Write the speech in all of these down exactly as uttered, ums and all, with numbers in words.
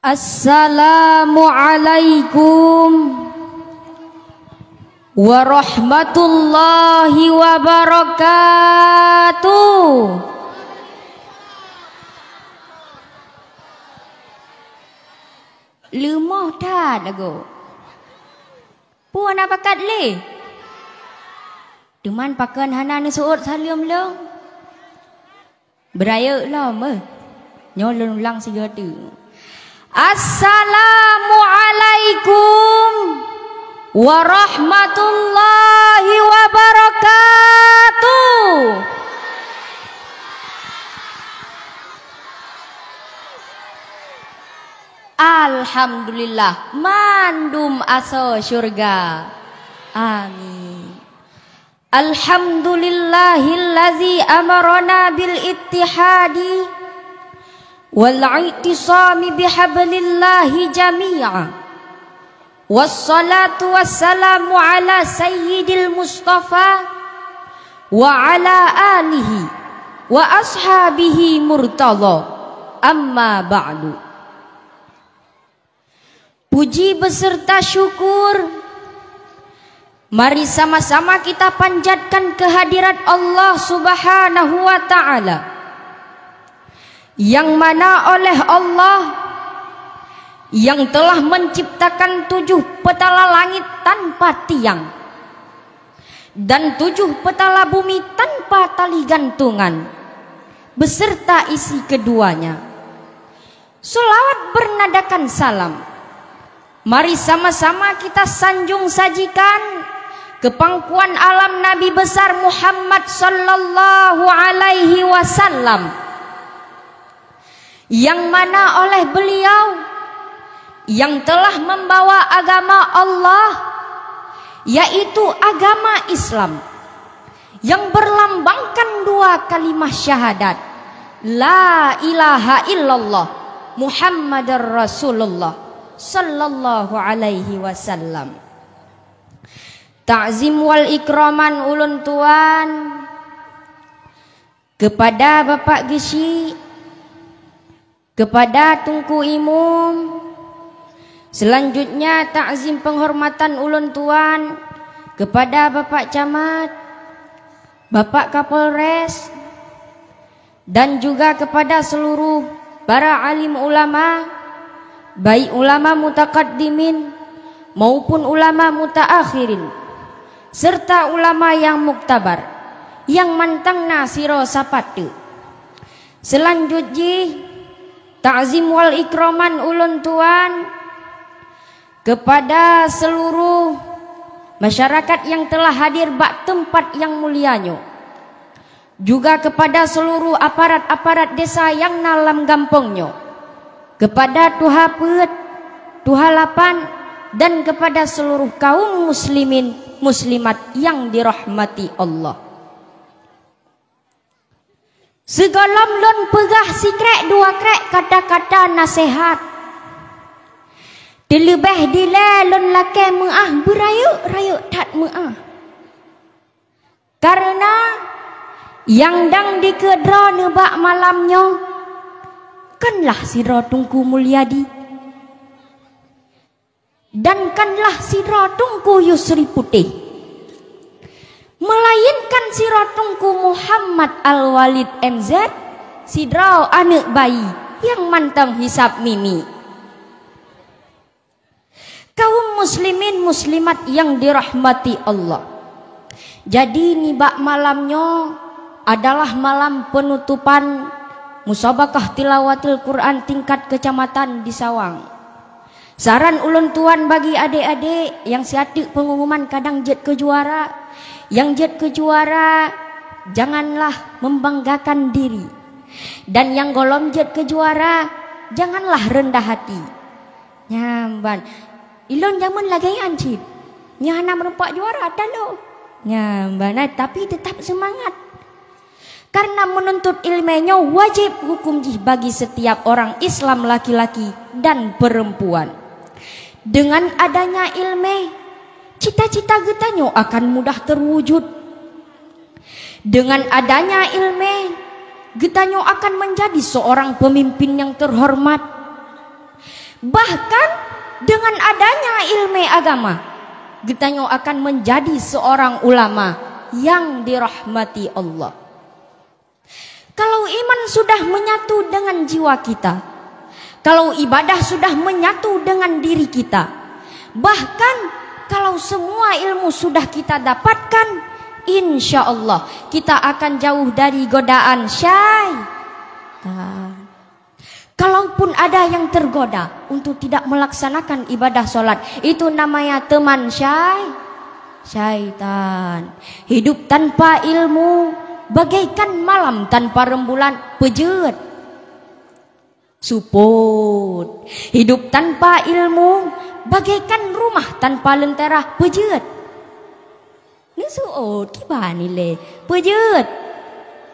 Assalamualaikum warahmatullahi wabarakatuh. Leumoh that lagoe. Peue na pakat lé? Teuma pakon hana neuseuôt saleuem lôn? Beurayeuk lom, eh. Nyoe lôn ulang sigoe teuk. Assalamualaikum warahmatullahi wabarakatuh. Alhamdulillah, mandum asoe syeuruga. Amin. Alhamdulillahillazi amarana bil ittihadi wal i'tisami bihablillahi jami'a. Wassalatu wassalamu ala sayyidil mustafa wa ala alihi wa ashabihi murtadha. Amma ba'du. Puji beserta syukur mari sama-sama kita panjatkan kehadirat Allah Subhanahu wa Ta'ala, yang mana oleh Allah yang telah menciptakan tujuh petala langit tanpa tiang dan tujuh petala bumi tanpa tali gantungan, beserta isi keduanya. Selawat bernadakan salam. Mari sama-sama kita sanjung sajikan keu pangkuan alam Nabi besar Muhammad sallallahu alaihi wasallam, yang mana oleh beliau yang telah membawa agama Allah, yaitu agama Islam, yang berlambangkan dua kalimah syahadat, "La ilaha illallah Muhammadar Rasulullah sallallahu alaihi wasallam." Takzim wal ikraman ulôn tuan kepada Bapak Geuchik, kepada Teungku Imum. Selanjutnya, takzim penghormatan ulôn tuan kepada Bapak Camat, Bapak Kapolres, dan juga kepada seluruh para alim ulama, baik ulama mutakaddimin maupun ulama mutaakhirin, serta ulama nyang muktabar, nyang mantong na sidroe sapat teuk. Seulanjut jih, takzim wal ikraman ulôn tuan kepada seluruh masyarakat nyang telah hadir bak teumpat nyang mulia nyoe, juga kepada seluruh aparat-aparat desa nyang na lam gampông nyoe, kepada tuha peuet, tuha lapan, dan kepada seluruh kaum muslimin muslimat nyang dirahmati Allah. Sigohlom lôn peugah sikrék dua krék kata-kata naseuhat, teuleubeh dilée lôn lakée meuáh beurayeuk-rayeuk that meuáh. Kareuna nyang dang dikeue droeneuh bak malam nyoe kanlah sidroe Teungku Mulyadi. Dan kanlah sidroe Teungku Yusri Putéh, meulainkan sidroe Teungku Muhammad Al-Walid M Z, sidroe aneuëk bayi nyang mantong hisab mimi. Kaum muslimin muslimat nyang dirahmati Allah, jadi nibak malam nyoe adalah malam penutupan musabakah tilawatil Quran tingkat kecamatan di Sawang. Saran ulôn tuan bagi adék-adék nyang siat teuk peungumuman kadang jeuet keu juara, nyang jeuet keu juara janganlah membanggakan diri, dan nyang gohlom jeuet keu juara janganlah rendah hati. Nyan ban. Ilôn jameun lagée nyan cit. Nyang hana meurumpok juara talo. Nyan ban, tapi teutap seumangat. Karena menuntut iéleumé nyoe wajéb huköm jih bagi setiap orang Islam laki-laki dan perempuan. Dengan adanya iéleumé, cita-cita geutanyoe akan mudah terwujud. Dengan adanya iéleumé, geutanyoe akan menjadi seorang pemimpin yang terhormat. Bahkan dengan adanya ilmu agama, geutanyoe akan menjadi seorang ulama yang dirahmati Allah. Kalau iman sudah menyatu dengan jiwa kita, kalau ibadah sudah menyatu dengan diri kita, bahkan kalau semua ilmu sudah kita dapatkan, insya Allah kita akan jauh dari godaan syaitan. Kalaupun ada yang tergoda untuk tidak melaksanakan ibadah sholat, itu namanya teman syai-, syaitan. Hidup tanpa ilmu bagaikan malam tanpa rembulan, peujeuet. Supot. Hidup tanpa ilmu bagaikan rumah tanpa lentera, peujeuet. Neusuot, kiban ilée, peujeuet.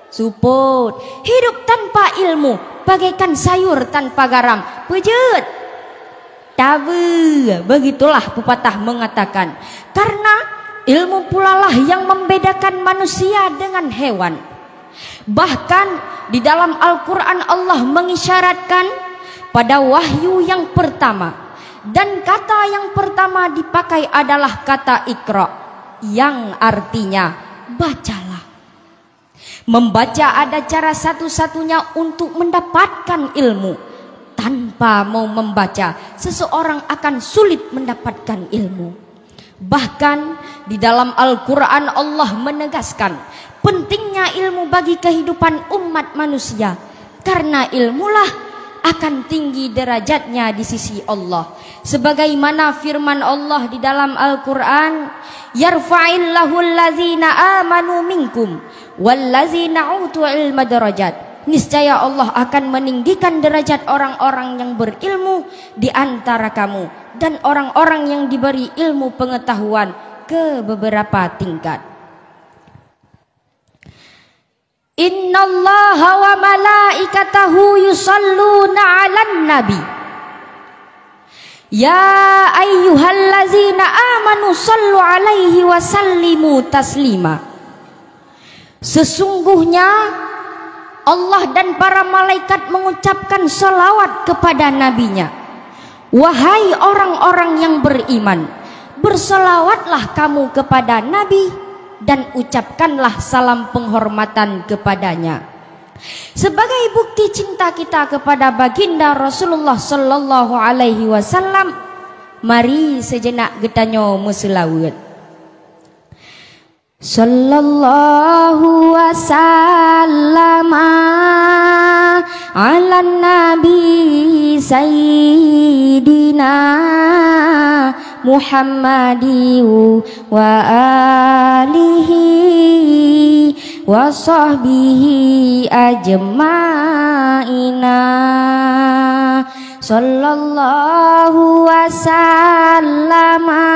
Supot. Hidup tanpa ilmu bagaikan sayur tanpa garam, peujeuet. Tabeue, begitulah pepatah mengatakan, karena ilmu pulalah yang membedakan manusia dengan hewan. Bahkan di dalam Al-Quran Allah mengisyaratkan pada wahyu yang pertama, dan kata yang pertama dipakai adalah kata Iqra, yang artinya bacalah. Membaca ada cara satu-satunya untuk mendapatkan ilmu. Tanpa mau membaca, seseorang akan sulit mendapatkan ilmu. Bahkan di dalam Al-Quran Allah menegaskan pentingnya ilmu bagi kehidupan umat manusia, karena ilmulah akan tinggi derajatnya di sisi Allah. Sebagaimana firman Allah di dalam Al-Quran, "Yarfa'illahu allazina amanu minkum wallazina utul ilma darajat." Niscaya Allah akan meninggikan derajat orang-orang yang berilmu di antara kamu dan orang-orang yang diberi ilmu pengetahuan ke beberapa tingkat. "Innallaha wa malaikatahu yusalluna 'alan nabi. Ya ayyuhallazina amanu sallu 'alaihi wa sallimu taslima." Sesungguhnya Allah dan para malaikat mengucapkan salawat kepada nabinya. Wahai orang-orang yang beriman, bersalawatlah kamu kepada Nabi dan ucapkanlah salam penghormatan kepadanya. Sebagai bukti cinta kita kepada Baginda Rasulullah sallallahu alaihi wasallam, mari sejenak geutanyoe meuseulaweuet. Sallallahu wa sallama 'alan nabi sayyidina Muhammadi wa alihi wa sahbihi ajma'ina. Sallallahu wa sallama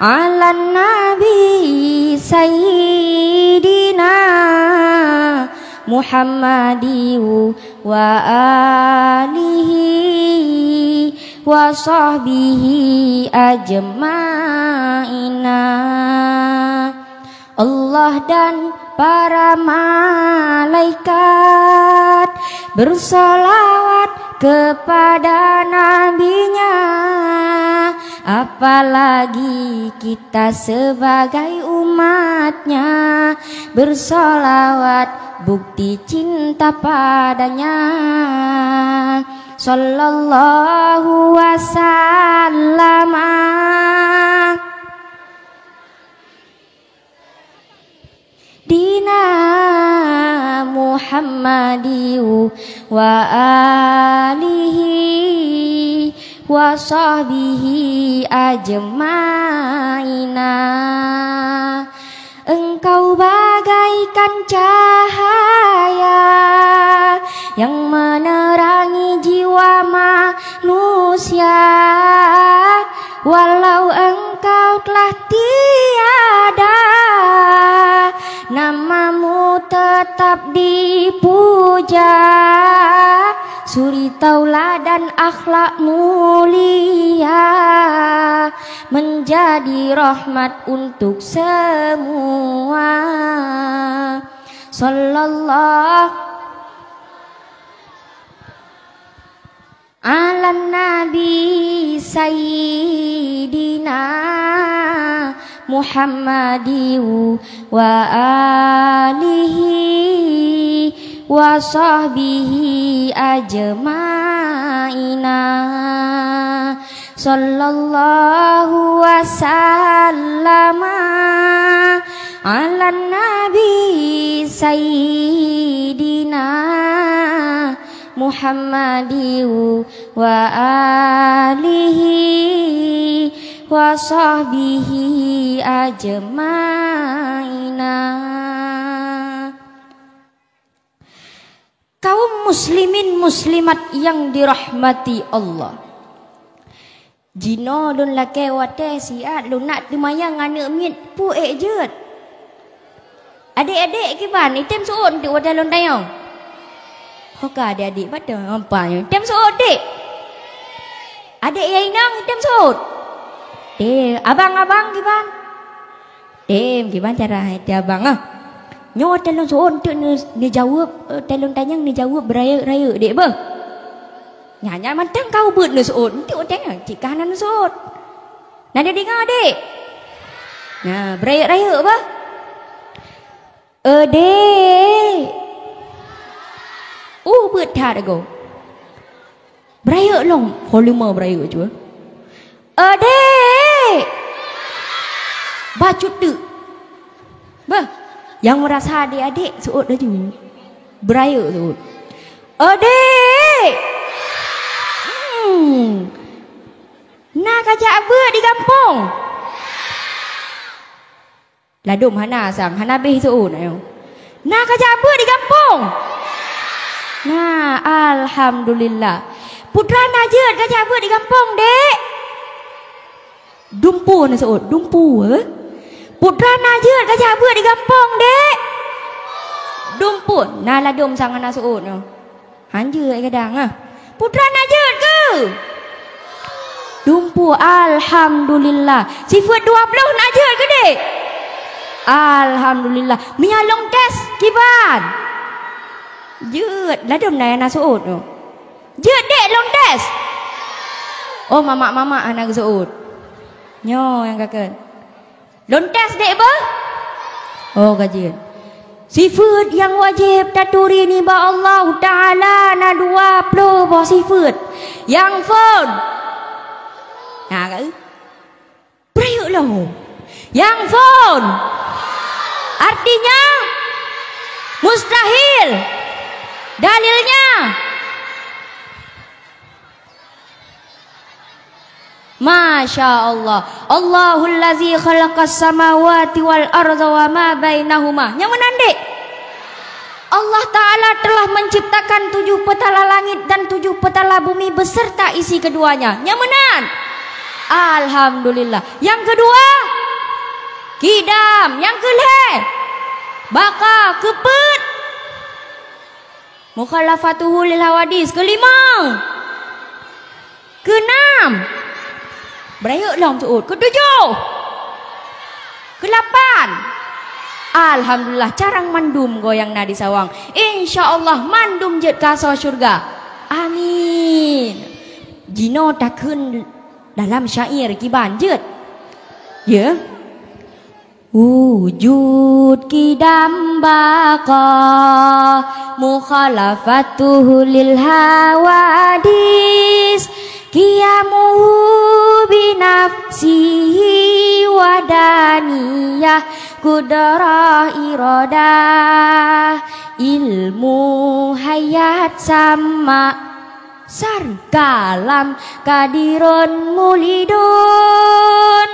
'alan nabi sayyidina Muhammadi wa alihi wa sahbihi ajma'ina. Allah dan para malaikat bersalawat kepada nabinya, apalagi kita sebagai umatnya bersalawat bukti cinta padanya. Sallallahu wa sallama dina Muhammadi wa alihi wa sahbihi ajma'ina. Engkau bagaikan cahaya yang menerangi jiwa manusia. Walau engkau telah tiada, namamu tetap dipuja. Suri tauladan akhlak mulia, menjadi rahmat untuk semua. Sallallahu Ala Nabi Sayyidina Muhammadi wa alihi wa sahbihi ajma'ina. Sallallahu wa sallama ala Nabi Sayyidina Muhammadi wa alihi wa sahbihi ajma'ina. Kaum muslimin muslimat nyang dirahmati Allah. Jinoe lôn lakée watée siat lôn nak teumayang aneuk miet peue ék jeuet. Adék-adék kiban, item seuôt teuk watée lôn tanyong. Ho ka adék-adék, pat teumpa nyoe. Item seuôt, Dek. Adék nyang inong item seuôt. Dek, abang-abang kiban. Tem, kiban cara hai ti abang ah. Nyoe talon seuôt enteuk ne-, neujaweueb, eh, talon tanyong neujaweueb beurayeuk-rayeuk, Dek, beuh. Nyan, nyan mantong ka ubeuet neuseuôt, enteuk watée nyan cit ka hana neuseuôt. Na neudeungoe, Dek? Na, beurayeuk-rayeuk beuh. Adék. Ubeuet that agoe. Beurayeuk lom, volume beurayeuk cue. Adék! Bacut teuk. Beuh, nyang meurasa adék-adék seuôt laju. Beurayeuk seuôt. Adék! Hmm. Na kajak beuet di gampông? Ladôm hana sang, hana beh seuôt nyoe. Na kajak beuet di gampông? Na, alhamdulillah. Peue teuma na jeuet kajak beuet di gampông, Dek? Dumpeue na seuôt, dumpeue, eh? Peue teuma na jeuet kajak beuet di gampông, Dek? Dumpeue, na ladôm sang hana seuôt nyoe. Hanjeuet gadang ah. Peue teuma na jeuet keu? Dumpeue, alhamdulillah. Sifeuet dua ploh na jeuet keu, Dek? Alhamdulillah. Meunyo lôn tes kiban? Jeuet, ladôm na nyang na seuôt nyoe. Jeuet, Dek, lôn tes. Oh, mamak-mamak hana geuseuôt. Nyoe nyang ka kheun. Lôn tes, Dek, beuh? Oh, ka jeuet. Sifeuet nyang wajéb taturi nibak Allahu Taala na dua ploh boh sifeuet. Nyang phôn. Na ka? Beurayeuk lom. Nyang phôn. Artinya mustahil. Dalilnya Masya Allah. Allahul ladzi khalaqas samawati wal arda wa ma bainahuma. Nyang meunan, Dek? Allah Ta'ala telah menciptakan tujuh petala langit dan tujuh petala bumi beserta isi keduanya. Nyang meunan? Alhamdulillah. Nyang keudua, kidam. Nyang keulhée, baqa, keupeuet. Mukhalafatuhu lil hawadis. Keulimong. Keunam. Beurayeuk lom seuôt. Keutujoh. Keulapan. Alhamdulillah, carang mandum goe nyang na di Sawang. Insya Allah, mandum jeuet keu asoe syeuruga. Amin. Jinoe takheun dalam syair kiban jeuet. Ya. Wujud kidam baqa mukhalafatuhu lil hawadis, qiyamuhu binafsihi wahdaniyah, qudrah iradah, ilmu hayat sama. Sar, kalam, qadirun, mulidun,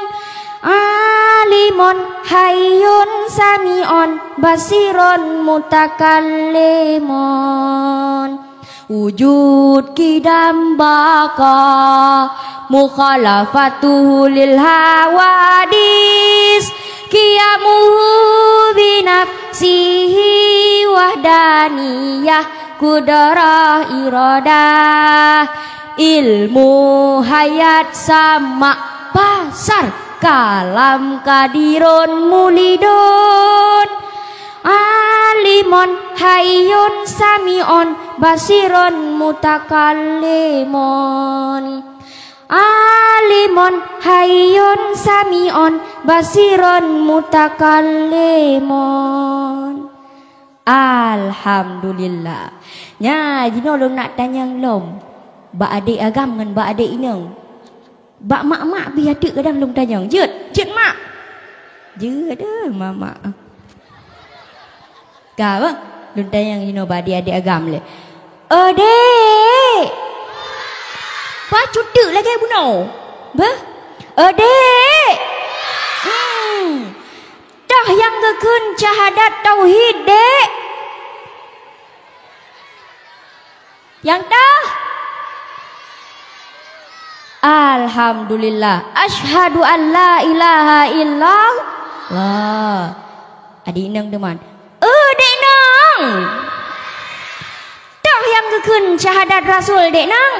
alimun, hayyun, sami'un, basirun, mutakallimun. Wujud kidam baqa mukhalafatuhu lil hawadis, qiyamuhu binafsihi wahdaniyah, qudrah iradah, ilmu hayat sama, basar kalam qadirun mulidun, Alimon hayyun sami'on basiron mutakallimon. Alimon hayyun sami'on basiron mutakallimon. Alhamdulillah. Nya, jinoe lôn nak tanyong lom bak adék agam ngon bak adék inong. Bak mak-mak pih ateuk kadang lôn tanyong. Jeuet, jeuet mak. Jeuet, eh, mak-mak. Ka, bah? Lôn tanyong jinoe bak adék-adék agam lé. Adék! Bah, cuteuk lagèe bunoe. Bah? Adék! Hmm. Toh nyang geukheun syahadat tauhid, Dék? Nyang toh? Alhamdulillah. Asyhadu an la ilaha illallah. Adék inong teuma. Eh, Dék Nong. Toh nyang geukheun syahadat rasul, Dék Nong?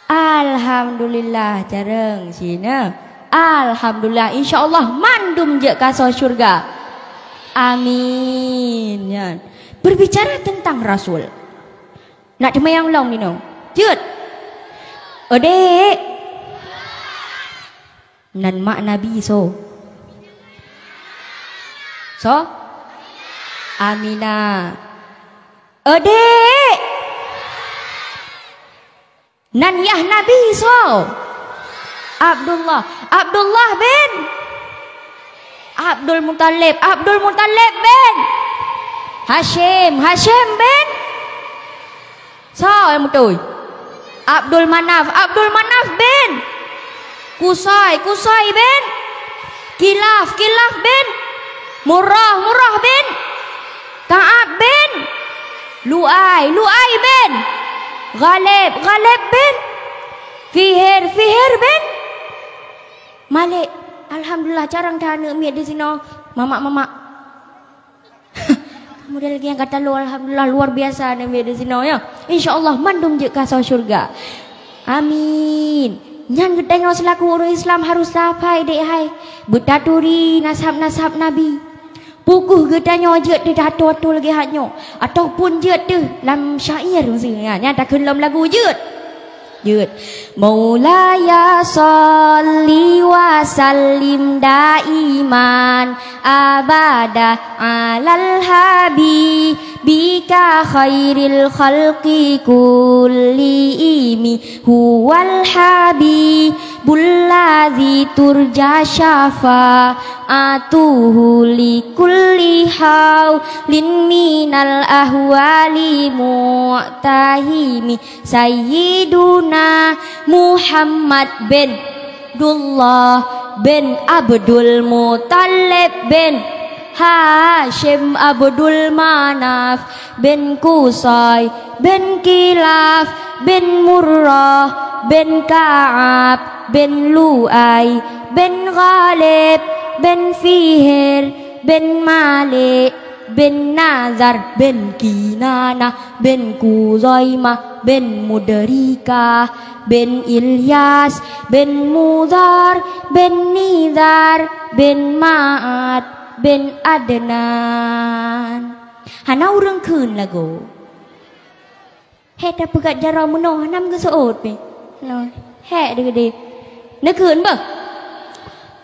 Alhamdulillah, carông sinoe. Alhamdulillah, insya Allah mandum jeuet kasoe syurga. Amin. Nyan. Berbicara tentang rasul. Nak teumayang lom ninoe. Jeuet. Adék. Nan mak Nabi soe? Soe? Aminah. Adék. Nan yah Nabi soe? Abdullah. Abdullah bin Abdul Muthalib. Abdul Muthalib bin Hasyim. Hasyim bin Soe nyang beutôi? Abdul Manaf. Abdul Manaf bin Kusai. Kusai bin Kilaf. Kilaf bin Murrah. Murrah bin Ka'ab bin Lu'ai. Lu'ai bin Ghalib. Ghalib bin Fihir. Fihir bin Malik. Alhamdulillah, carông that aneuk miet di sinoe, mamak-mamak. Kemudian lagi nyang gata lo, alhamdulillah, luar biasa aneuk miet di sinoe, ya. Insya Allah mandum jeuet kasoe syurga. Amin. Nyan geutanyoe selaku ureueng Islam harus taphai, Dék hai. Beutaturi nasab-nasab Nabi. Peu kheueh geutanyoe jeuet teuh atoe-atoe lagèe nyoe, ataupun jeuet teuh lam syair miseue nyan, nyan takheun lom lagu jeuet. Jeuet. Maulaya shalli wa sallim daiman abada alal habibika khairil khalqi kullihimi huwal habibul ladzi turja syafa'atuhu li kulli haulin minal ahwali mu'tahimi. Sayyiduna Muhammad bin Abdullah bin Abdul Muthalib bin Hasyim Abdul Manaf bin Qusay bin Kilaf bin Murrah bin Ka'ab bin Lu'ay bin Ghalib bin Fihir bin Malik bin Nazar bin Kinanah bin Khuzaimah bin Mudrikah bin Ilyas bin Mudhar bin Nizar bin Ma'ad bin Adnan. Hana ureueng kheun lagoe. Hék tapeugah jaroe meunoe hana meugeuseut pih. Noh, hék deuh geude. Neukheun beuh.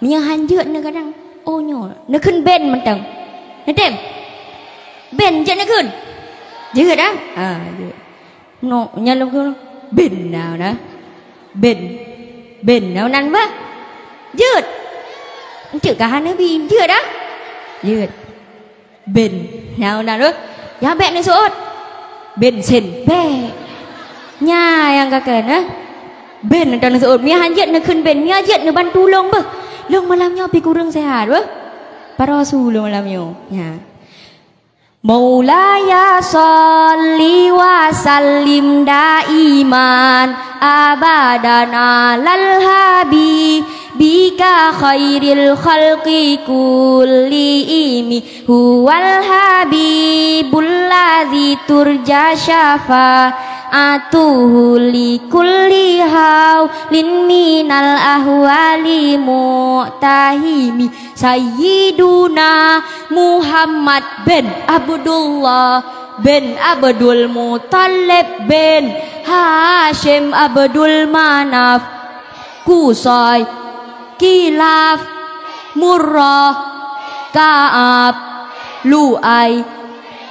Meunyoe han jeuet neuh kadang, oh nyoe. Neukheun ben mantong. Neutem. Ben jeuet neukheun. Jeuet ah? Ha, jeuet. Noh, nyan lom kheun. Ben na na. Ben. Ben na nan beuh. Jeuet. Encet ka hana bi, jeuet ah? Jeuet. Ben. Nyang na lôn. Nyang bèk neuseuôt. Bensin. Bèk. Nyan nyang ka kheun, eh? Ben neutan neuseuôt. Meunyo han jeuet neukheun ben. Meunyo jeuet neubantu lôn beuh. Lôn malam nyoe pih kureueng seuhat beuh. Paroe su lôn malam nyoe. Nyan. Maulaya shalli wa sallim daiman abadan alal habibika khairil khalqi kullihimi. Huwal habibul ladzi turja syafa Atuhu li kulli haulin minal ahwali mu'tahimi. Sayyiduna Muhammad bin Abdullah bin Abdul Muttalib bin Hashim Abdul Manaf Qusay, Kilaf, Murrah, Ka'ab, Lu'ay,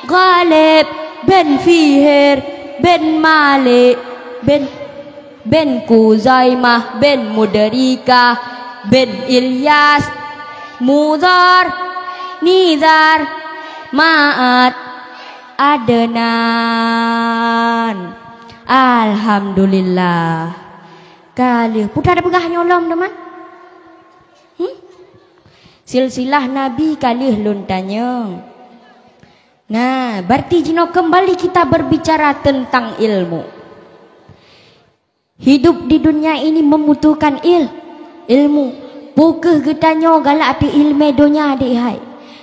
Ghalib, bin Fihir, bin Malik, bin, bin Kuzaimah, bin Mudrikah, bin Ilyas, Mudhar, Nizar, Ma'ad, Adnan. Alhamdulillah. Ka lheueh. Peue tapeugah nyoe lom, teuma? Hmm? Silsilah Nabi ka lheueh lôn tanyong. Nah, berarti jinoe kembali kita berbicara tentang ilmu. Hidup di dunia ini membutuhkan il-, ilmu. Peu kheueh geutanyoe galak ateueh ileumèe donya, dek hai?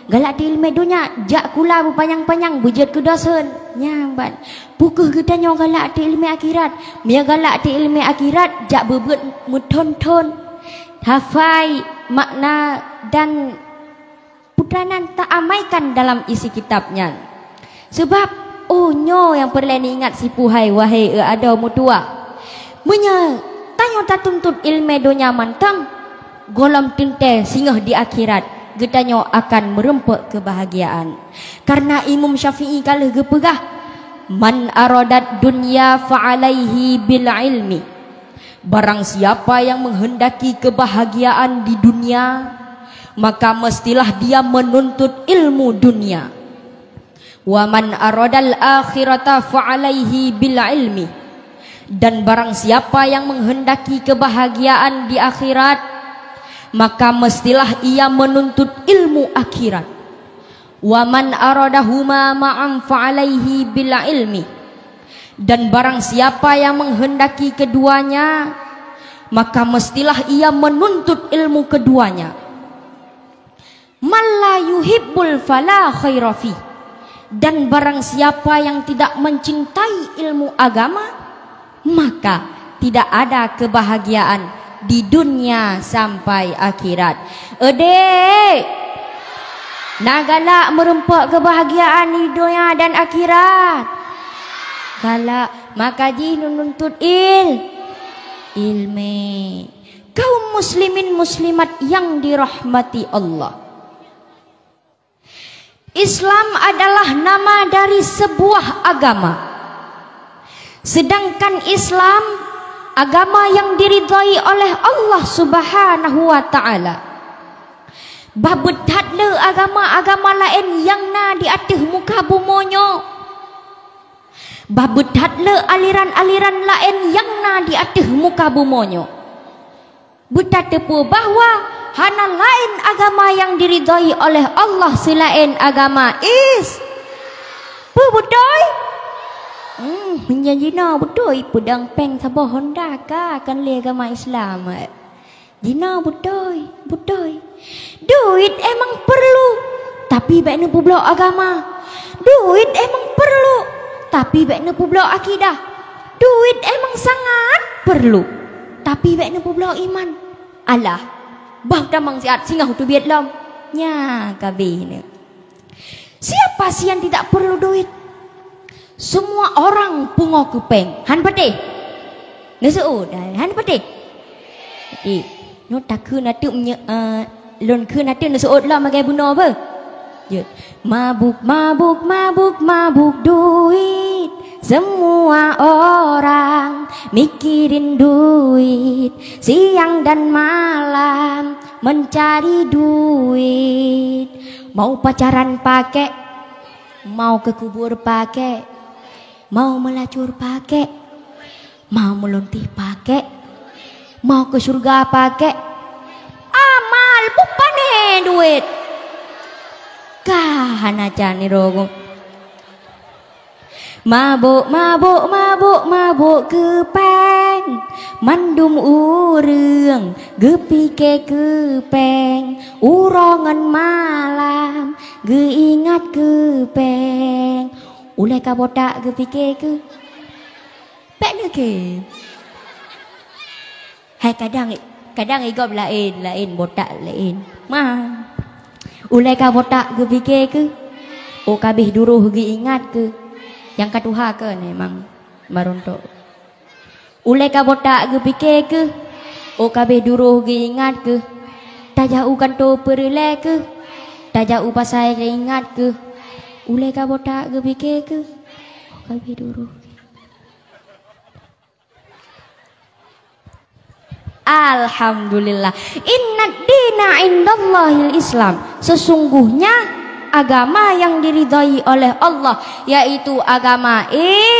Galak ateueh ileumèe donya, jak kula beupanyang-panyang, beujeuet keu dosen. Nyan ban. Peu kheueh geutanyoe galak ateueh ileumèe akhirat? Meunyoe galak ateueh ileumèe akhirat, jak beubeuet meuthon-thon. Hafai makna dan peue nan taamaikan dalam isi kitab nyan. Sabab, oh, nyoe nyang peureulèe neuingat sipuhai, wahé eu adoe meutuwah. Meunyoe tanyoe tatuntut ileumèe donya mantong, gohlom teuntèe singoh di akhirat geutanyoe akan meureumpok keubahagiaan. Kareuna Imam Syafi'i ka lheueh geupeugah, "Man aradad dunya fa alaihi bil ilmi." Barang siapa yang menghendaki kebahagiaan di dunia, maka mestilah dia menuntut ilmu dunia. "Wa man aradal akhirata fa alaihi bil ilmi." Dan barang siapa yang menghendaki kebahagiaan di akhirat, maka mestilah ia menuntut ilmu akhirat. "Wa man aradahuma ma'an fa alaihi bil ilmi." Dan barang siapa yang menghendaki keduanya, maka mestilah ia menuntut ilmu keduanya. "Man la yuhibbul fala khaira fi." Dan barang siapa yang tidak mencintai ilmu agama, maka tidak ada kebahagiaan di dunia sampai akhirat. Adik, na galak meureumpok keubahagiaan di dunia dan akhirat? Galak, maka jih nununtut il-, ilmèe. Kaum muslimin muslimat yang dirahmati Allah. Islam adalah nama dari sebuah agama. Sedangkan Islam, agama yang diridhai oleh Allah Subhanahu wa Ta'ala. Bah beudat le agama-agama laén nyang na di ateueh muka bumoe nyoe. Bah beudat le aliran-aliran laén nyang na di ateueh muka bumoe nyoe. Beutateupeue bahwa hana laén agama nyang diridhai oleh Allah seulaén agama Is-, Peue beutôi? Hmm, meunyan jinoe beutôi, peudong péng saboh honda ka, kon lé agama Islam. Jinoe beutôi, beutôi. Duit emang perlu, tapi bék neupeubloe agama. Duit emang perlu, tapi bék neupeubloe akidah. Duit emang sangat perlu, tapi bék neupeubloe iman. Alah, bah tamong siat singoh teubiet lom. Nya ka abéh nyoe. Siapa sih yang tidak perlu duit? Semua orang pungo keupeng. Han patéh? Neuseuôt, han patéh? Patéh. Nyoe takheun ateueh menye-, eh, lôn kheun ateueh neuseuôt lom lagèe bunoe beuh. Jeuet. Mabuk, mabuk, mabuk, mabuk duit. Semua orang mikirin duit. Siang dan malam mencari duit. Mau pacaran pakai, mau ke kubur pakai, mau melacur pakai, mau melunti pakai, mau ke syurga pakai. Amal bukon pané duit. Ka hana can nirok. Mabuk, mabuk, mabuk, mabuk keupeng. Mandum ureueng geupike keupeng. Uroe ngon malam geuingat keupeng. Ulèe ka botak geupike keu-, Bèk neukheun. Hai kadang, kadang i gob laén, laén botak laén. Ma. Ulèe ka botak geupike keuh, oh ka abéh duroh geuingat keuh. Nyang ka tuha keuh memang meurontok. Ulèe ka botak geupike keuh, oh ka abéh duroh geuingat keuh. Tajak u kantô peureulèe keuh, tajak u pasai teuingat keuh. Ulèe ka botak geupike keuh, oh ka abéh duroh. Alhamdulillah. Innad dina indallahil Islam. Sesungguhnya agama yang diridhai oleh Allah yaitu agama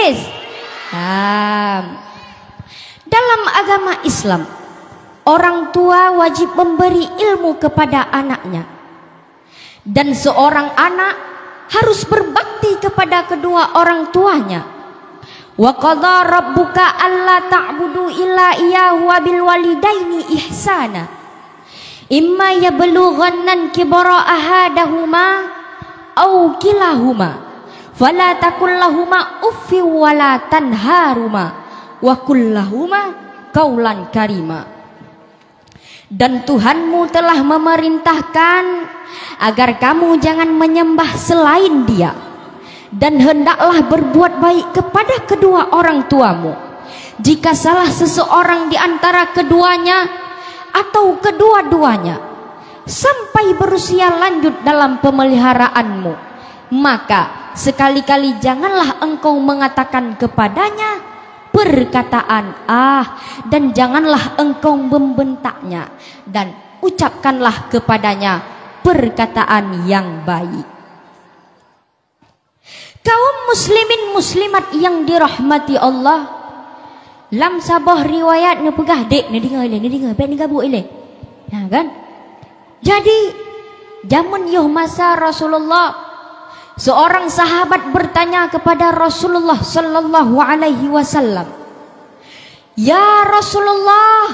Islam. Dalam agama Islam, orang tua wajib memberi ilmu kepada anaknya. Dan seorang anak harus berbakti kepada kedua orang tuanya. Wa qadha rabbuka alla ta'budu illa iyyahu wa bil walidaini ihsana. Imma yablughanna kibara ahadahuma au kilahuma fala taqul lahuma uffin wa la tanharuma wa qul lahuma qaulan karima. Dan Tuhanmu telah memerintahkan agar kamu jangan menyembah selain Dia, dan hendaklah berbuat baik kepada kedua orang tuamu. Jika salah seseorang di antara keduanya atau kedua-duanya sampai berusia lanjut dalam pemeliharaanmu, maka sekali-kali janganlah engkau mengatakan kepadanya perkataan "ah", dan janganlah engkau membentaknya, dan ucapkanlah kepadanya perkataan yang baik. Kaum muslimin muslimat yang dirahmati Allah, lam saboh riwayat neupeugah, "Dek, neudeungoe ilèe, neudeungoe, bèk neugabuk ilèe." Nah, kan? Jadi, jameun yoh masa Rasulullah, seorang sahabat bertanya kepada Rasulullah sallallahu alaihi wasallam, "Ya Rasulullah,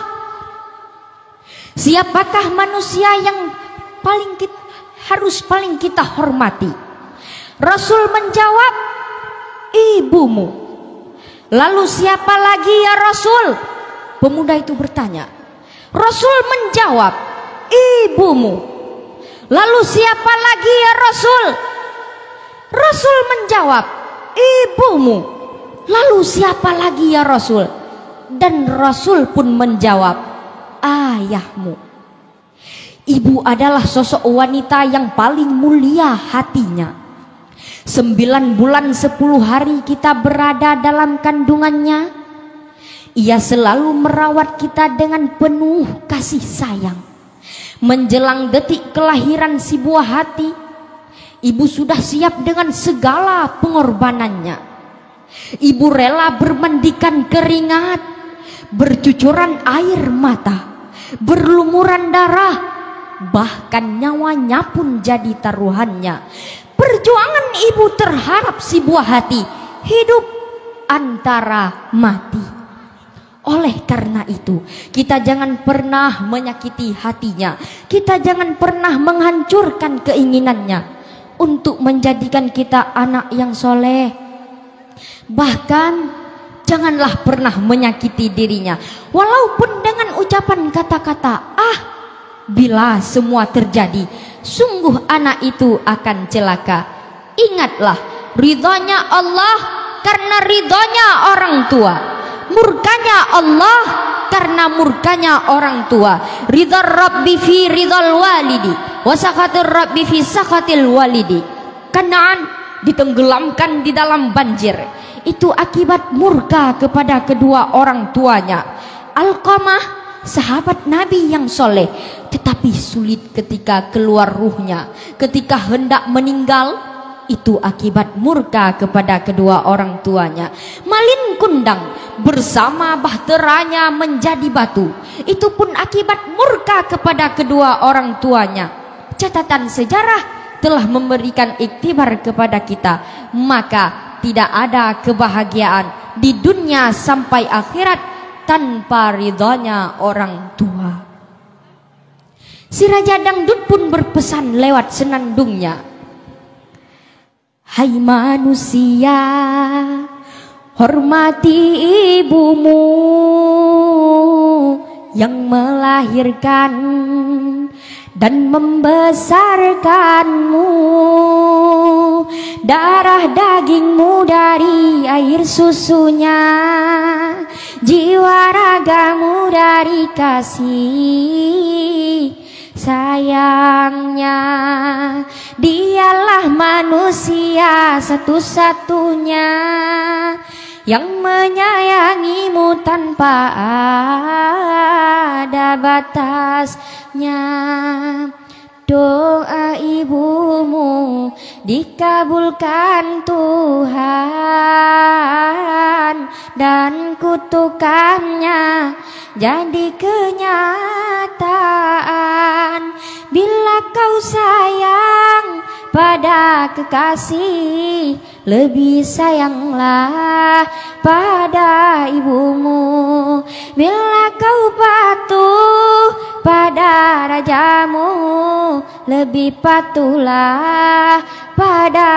siapakah manusia yang paling kit-, harus paling kita hormati?" Rasul menjawab, "Ibumu." "Lalu siapa lagi, ya Rasul?" pemuda itu bertanya. Rasul menjawab, "Ibumu." "Lalu siapa lagi, ya Rasul?" Rasul menjawab, "Ibumu." "Lalu siapa lagi, ya Rasul?" Dan Rasul pun menjawab, "Ayahmu." Ibu adalah sosok wanita yang paling mulia hatinya. Sembilan bulan sepuluh hari kita berada dalam kandungannya. Ia selalu merawat kita dengan penuh kasih sayang. Menjelang detik kelahiran si buah hati, ibu sudah siap dengan segala pengorbanannya. Ibu rela bermandikan keringat, bercucuran air mata, berlumuran darah, bahkan nyawanya pun jadi taruhannya. Perjuangan ibu terhadap si buah hati hidup antara mati. Oleh karena itu, kita jangan pernah menyakiti hatinya. Kita jangan pernah menghancurkan keinginannya untuk menjadikan kita anak yang soleh. Bahkan, janganlah pernah menyakiti dirinya, walaupun dengan ucapan kata-kata "ah". Bila semua terjadi, sungguh anak itu akan celaka. Ingatlah, ridhanya Allah karena ridhanya orang tua. Murkanya Allah karena murkanya orang tua. Ridha Rabbi fi ridhal walidi, wa sakhatir Rabbi fi sakhatil walidi. Kanaan ditenggelamkan di dalam banjir. Itu akibat murka kepada kedua orang tuanya. Alqamah, sahabat Nabi yang soleh, tetapi sulit ketika keluar ruhnya, ketika hendak meninggal, itu akibat murka kepada kedua orang tuanya. Malin Kundang bersama bahteranya menjadi batu, itu pun akibat murka kepada kedua orang tuanya. Catatan sejarah telah memberikan iktibar kepada kita, maka tidak ada kebahagiaan di dunia sampai akhirat tanpa ridhanya orang tua. Si Raja Dangdut pun berpesan lewat senandungnya, "Hai manusia, Hormati ibumu yang melahirkan dan membesarkanmu, darah dagingmu dari air susunya, jiwa ragamu dari kasih sayangnya. Dialah manusia satu-satunya yang menyayangimu tanpa ada batasnya. Doa ibumu dikabulkan Tuhan dan kutukannya jadi kenyataan. Bila kau sayang pada kekasih, lebih sayanglah pada ibumu. Bila kau patuh pada rajamu, lebih patuhlah pada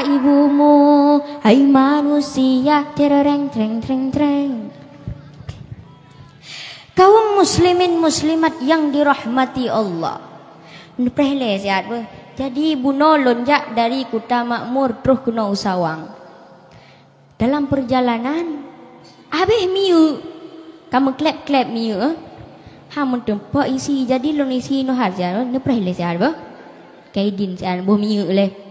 ibumu. Hai manusia, tereng, tereng, tereng, tereng. Kaum muslimin muslimat yang dirahmati Allah. Neupreh lé siat beuh. Jadi bunoe lôn jak dari Kuta Makmur troh keunoe u Sawang. Dalam perjalanan, habéh miyueb. Ka meukleb-kleb miyueb, eh. Ha meuteumpat isi, jadi lôn isi inoe hat siat beuh. Neupreh lé siat beuh. Kaidin siat boh miyueb lé.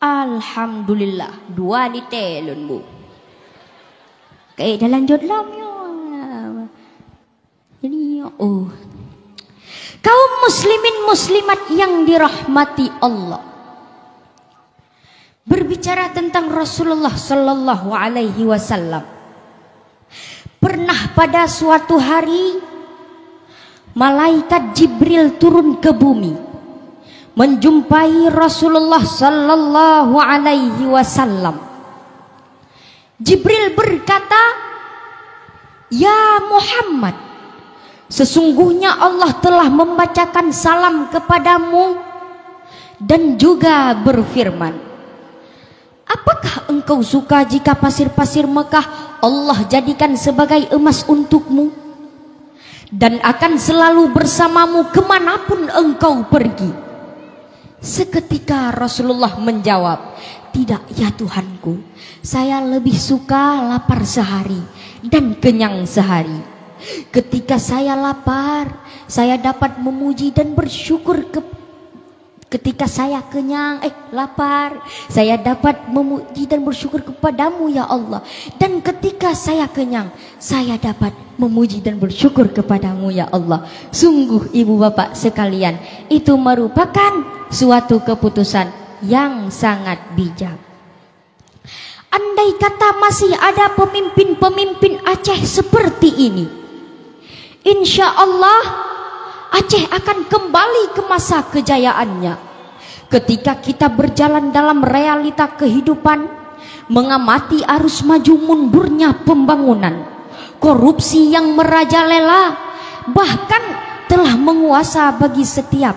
Alhamdulillah, dua liter lôn bu. Kaék dalam jot lom nyoe. Jadi, oh. Kaum muslimin muslimat yang dirahmati Allah. Berbicara tentang Rasulullah sallallahu alaihi wasallam. Pernah pada suatu hari, malaikat Jibril turun ke bumi, menjumpai Rasulullah sallallahu alaihi wasallam. Jibril berkata, "Ya Muhammad, sesungguhnya Allah telah membacakan salam kepadamu dan juga berfirman, 'Apakah engkau suka jika pasir-pasir Mekah Allah jadikan sebagai emas untukmu dan akan selalu bersamamu kemanapun engkau pergi?'" Seketika Rasulullah menjawab, "Tidak, ya Tuhanku. Saya lebih suka lapar sehari dan kenyang sehari. Ketika saya lapar, saya dapat memuji dan bersyukur ke, ketika saya kenyang, eh, lapar, saya dapat memuji dan bersyukur kepada-Mu, ya Allah. Dan ketika saya kenyang, saya dapat memuji dan bersyukur kepada-Mu, ya Allah." Sungguh, ibu bapak sekalian, itu merupakan suatu keputusan yang sangat bijak. Andai kata masih ada pemimpin-pemimpin Aceh seperti ini, insya Allah Aceh akan kembali ke masa kejayaannya. Ketika kita berjalan dalam realita kehidupan, mengamati arus maju mundurnya pembangunan, korupsi yang merajalela, bahkan telah menguasa bagi setiap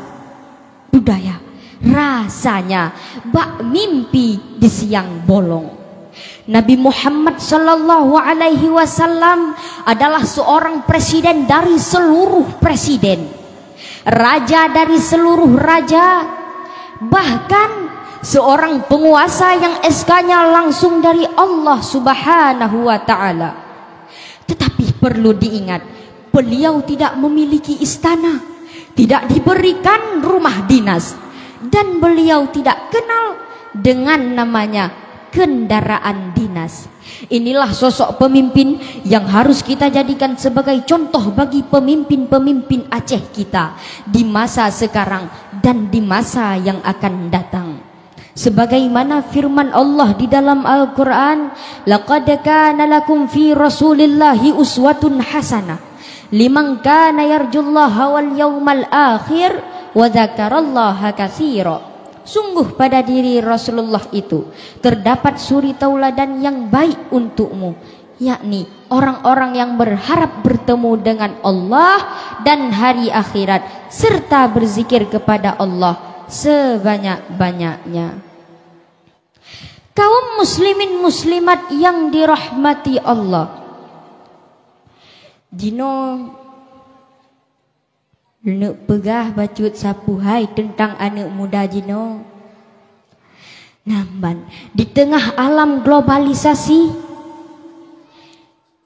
budaya, rasanya bak mimpi di siang bolong. Nabi Muhammad sallallahu alaihi wasallam adalah seorang presiden dari seluruh presiden, raja dari seluruh raja, bahkan seorang penguasa yang S K-nya langsung dari Allah Subhanahu wa Ta'ala. Tetapi perlu diingat, beliau tidak memiliki istana, tidak diberikan rumah dinas, dan beliau tidak kenal dengan namanya kendaraan dinas. Inilah sosok pemimpin yang harus kita jadikan sebagai contoh bagi pemimpin-pemimpin Aceh kita di masa sekarang dan di masa yang akan datang. Sebagaimana firman Allah di dalam Al-Quran, "Laqad kana lakum fi Rasulillahi uswatun hasanah liman kana yarjullaha wal yaumal akhir wa dzakarallaha katsira." Sungguh pada diri Rasulullah itu terdapat suri tauladan yang baik untukmu, yakni orang-orang yang berharap bertemu dengan Allah dan hari akhirat, serta berzikir kepada Allah sebanyak-banyaknya. Kaum muslimin muslimat yang dirahmati Allah, jinoe Leuneuk peugah bacut sapeue hai teuntang aneuëk muda jinoe. Nah, ban, di teungoh alam globalisasi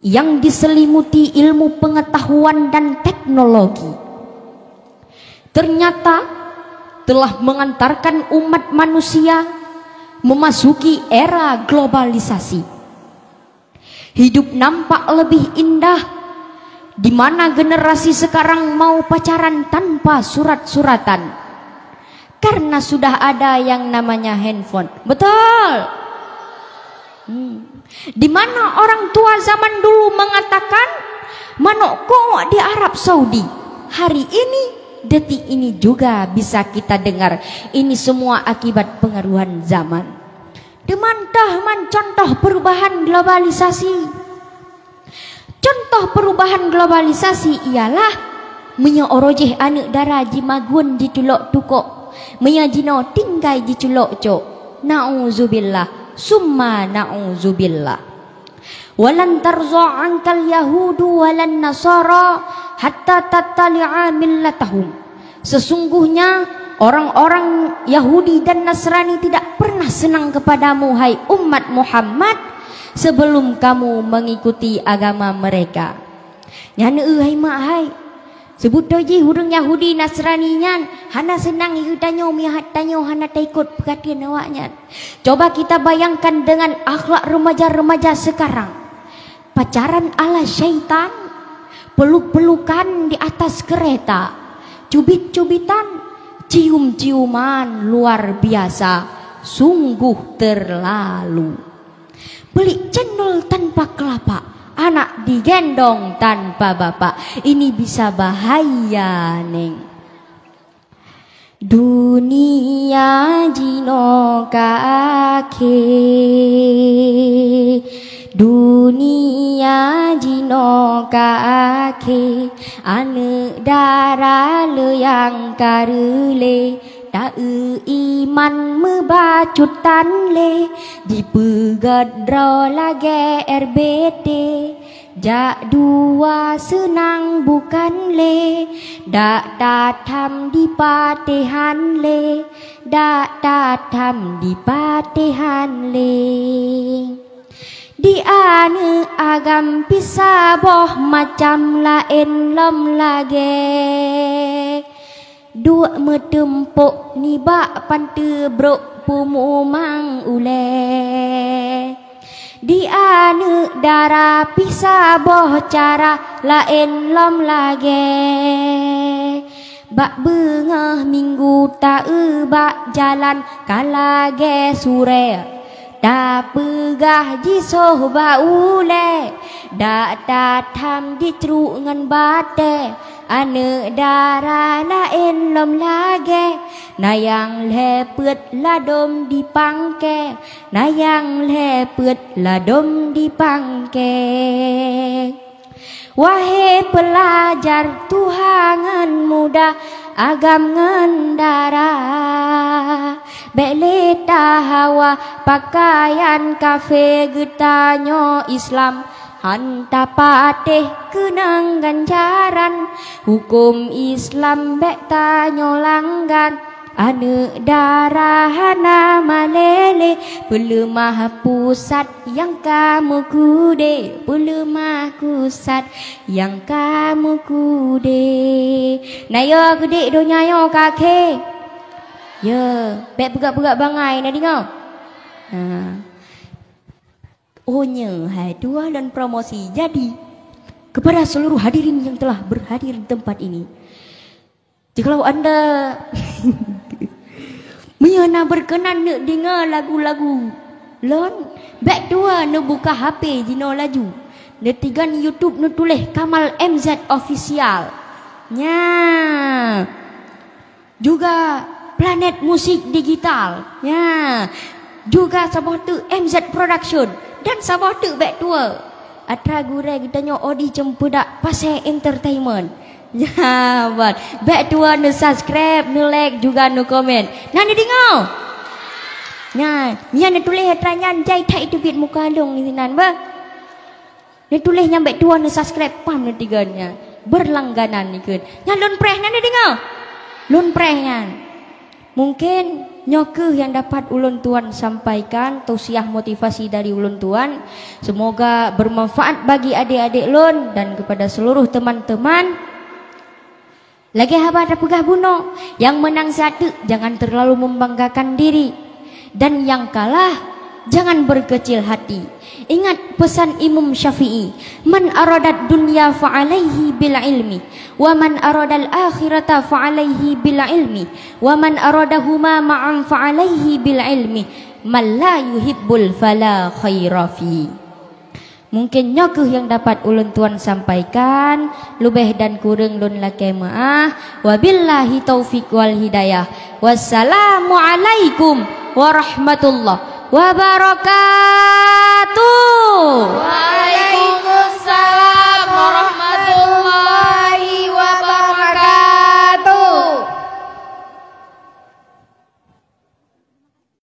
yang diselimuti ilmu pengetahuan dan teknologi, ternyata telah mengantarkan umat manusia memasuki era globalisasi. Hidup nampak lebih indah, di mana generasi sekarang mau pacaran tanpa surat-suratan. Karena sudah ada yang namanya handphone. Betul? Hmm. Di mana orang tua zaman dulu mengatakan, "Manok kok di Arab Saudi." Hari ini, detik ini juga bisa kita dengar. Ini semua akibat pengaruhan zaman. Teuma toh man contoh perubahan globalisasi. Contoh perubahan globalisasi ialah meunyoe uroe jéh aneuëk dara jimagun jiculok tukok, meunyoe jinoe tinggai jiculok cok. Nauzubillah, summa nauzubillah. "Walan tarza ankal yahudu walan nasara hatta tattali'a millatahum." Sesungguhnya orang-orang Yahudi dan Nasrani tidak pernah senang kepadamu, hai umat Muhammad, sebelum kamu mengikuti agama mereka. Nyan eu hai mak hai. Seubeutôi jih ureuëng Yahudi Nasrani nyan hana seunang yue tanyoe, meuhat tanyoe hana taikot peukateueng awaknyan. Coba kita bayangkan dengan akhlak remaja-remaja sekarang. Pacaran ala syaitan, peluk-pelukan di atas kereta, cubit-cubitan, cium-ciuman luar biasa, sungguh terlalu. Beli cendol tanpa kelapa, anak digendong tanpa bapak. Ini bisa bahaya, Neng. Dunia jinoe ka akhé, dunia jinoe ka akhé, aneuëk dara le nyang ka reulée, ta-eu iman meubacut tan lé, jipeugét droe lagée R B T. Jak dua seunang bukan lé, dak that tham dipatéhan lé, dak that tham dipatéhan lé. Di aneuëk agam pih saboh macam laén lom lagée. Duek meuteumpok nibak panteue brok pumumang ulée. Di aneuëk dara pih saboh cara laén lom lagée. Bak beungoh minggu ta-eu bak jalan ka lagée surée. Tapeugah jisoh bak ulée, dak that tham jicruk ngon batée. Aneuëk dara laén lom lagée, na nyang lhée peuet ladôm dipangkée, na nyang lhée peuet ladôm dipangkée. Wahé peulajar tuha ngon muda, agam ngon dara, bék lé tahawa pakaian kafé geutanyoe Islam. Han tapatéh keunong ganjaran, huköm Islam bék tanyoe langgar. Aneuëk dara hana malée lé, peuleumah pusat nyang ka meukudée, peuleumah pusat nyang ka meukudée. Na yo keudéh donya nyoe ka akhé. Yo, bék peugah-peugah bangai na deungoe. Ha. Oh nyoe hai tuah dan promosi. Jadi, kepada seluruh hadirin yang telah berhadir di tempat ini, jikalau anda meunyoe na berkenan neuk deungoe lagu-lagu lôn, bék dua neubuka H P jinoe laju, neutigan YouTube neutuléh Kamal M Z Official. Nya. Juga Planet Musik Digital. Ya. Juga saboh teuk M Z Production dan saboh teuk bèk tuwo. Atra gurèe geutanyoe Odi Cempedak Pasé Entertainment. Ya, ban. Bèk tuwo neu-subscribe, neu-like, juga neu-komen. Na neudeungö? Nyan, nyan neutuléh atra nyan jai that teubiet muka lôn sinan, bah. Neutuléh nyan bèk tuwo neu-subscribe, pam neutigon nyan. Berlangganan ikheun. Nyan lôn preh, na neudeungö? Lôn preh nyan. Mungkin nyoe kheueh nyang dapat ulôn tuan sampaikan, tausiah motivasi dari ulôn tuan. Semoga bermanfaat bagi adik-adik lôn dan kepada seluruh teman-teman. Lagèe haba tapeugah bunoe, nyang meunang siat teuk jangan terlalu membanggakan diri, dan nyang kalah jangan berkecil hati. Ingat pesan Imam Syafi'i, "Man aradad dunya fa alaihi bil ilmi, wa man aradal akhirata fa alaihi bil ilmi, wa man aradahuma ma'an fa alaihi bil ilmi, man la yuhibbul fala khaira fi." Mungkin nyoe kheueh nyang dapat ulôn tuan sampaikan, leubeh dan kureueng lôn lakèe meu'ah. Wabillahi taufiq wal hidayah. Wassalamualaikum warahmatullahi wabarakatuh.